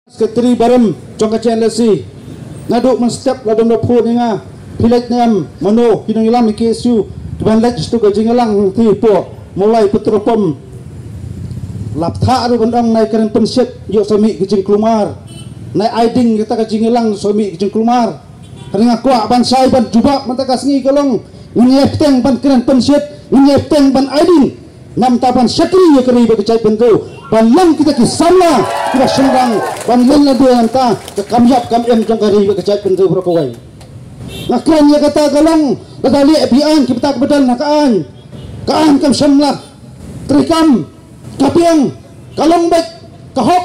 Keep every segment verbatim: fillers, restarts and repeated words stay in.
Secretary barim jong ka J N L C. Naduh mynstep la don da phone ïa nga. Phi leit ne em mano ki nongïalam ïa K S U ki ban leit sha tu ka jingïalang hangtei hapoh Mawlai petrol pump. La pynthah ruh ban ong nai kren pynshit ïoh sa mih ka jingkulmar. Nai ai ding kata ka jingïalang sa mih ka jingkulmar. Hynrei nga kwah ban shai ban jubab mynta ka sngi ka long ngin ïa bteng ban kren pynshit, ngin ïa bteng ban ai ding. Namar ban shakri ïa ka ri bad ka jaitbynriew, ban long kita ki samla kiba shynrang, ban ïeng lade na ka kam ïap kam im jong ka ri bad ka jaitbynriew baroh kawei. Nga kren ïa kata ka long, lada leh biang kiba tak ba don ha ka aiñ, ka aiñ kam shym la treikam, ka biang, ka long beit ka hok.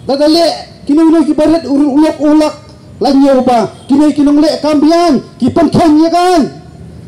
Lada leh kino kino kiba rit u lok u lak, la ñiew ba kino ki nongleh kam biang ki pynkheiñ ïa ka aiñ.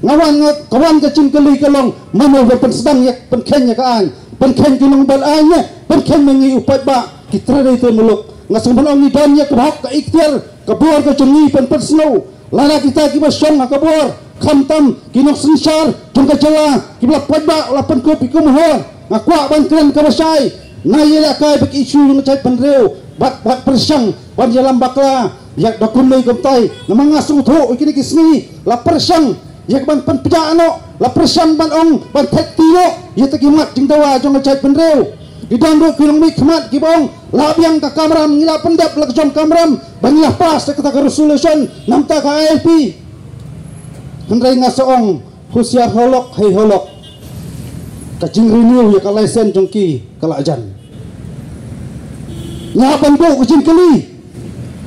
Nga wan, nga ka wan ka jingkylli ka long, mano ba pynsdang ïa pynkheiñ ïa ka aiñ? Pynkheiñ ki nongbat aiñ ne pynkheiñ ma ngi u paidbah, ki trai dei trai muluk? Nga sngewbha ban ong ngi don ïa ka hok, ka ikhtiar, ka bor ka jong ngi ban pynsngew. Lada kita kiba shong ha ka bor, khamtam ki nongsynshar jong ka jylla kiba la paidbah la pynkup ïa ka mohor, nga kwah ban kren kaba shai. Nai ïalehkai bad ki issue jong ka jaitbynriew, bad, bad pyrshang ban ïalam bakla ïa da kumne kumtai. Namar nga sngewthuh ïa kine ki sngi la pyrshang ïa ka ban pynpjah noh, la pyrshang ban ong ban thait ti noh ïa ta ki mat jingdawa jong ka jaitbynriew. Ki don ruh ki nongmihkhmat kiba ong la biang ka kamram, ngi la pyndep la ka jong kamram ba ngi la pass ïa kata ka resolution namar ka I L P. Hynrei nga sa ong husiar halok hei halok, ka jingrenew ïa ka license jong ki ka la jan. Nga ban buh ka jingkylli,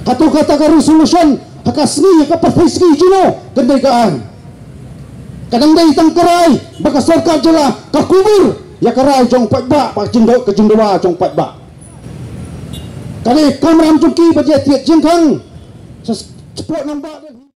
hato kata ka resolution ha ka sngi, ha ka pyrthei sngi jino kan dei ka aiñ? Ka dang dei tang ka rai ba ka sorkar jylla ka kubur ïa ka rai jong paidbah, ba ka jingdaw, ka jingdawa jong paidbah. Ka dei kamram jong ki ba ïa thied jingkhang. Sa support nang ba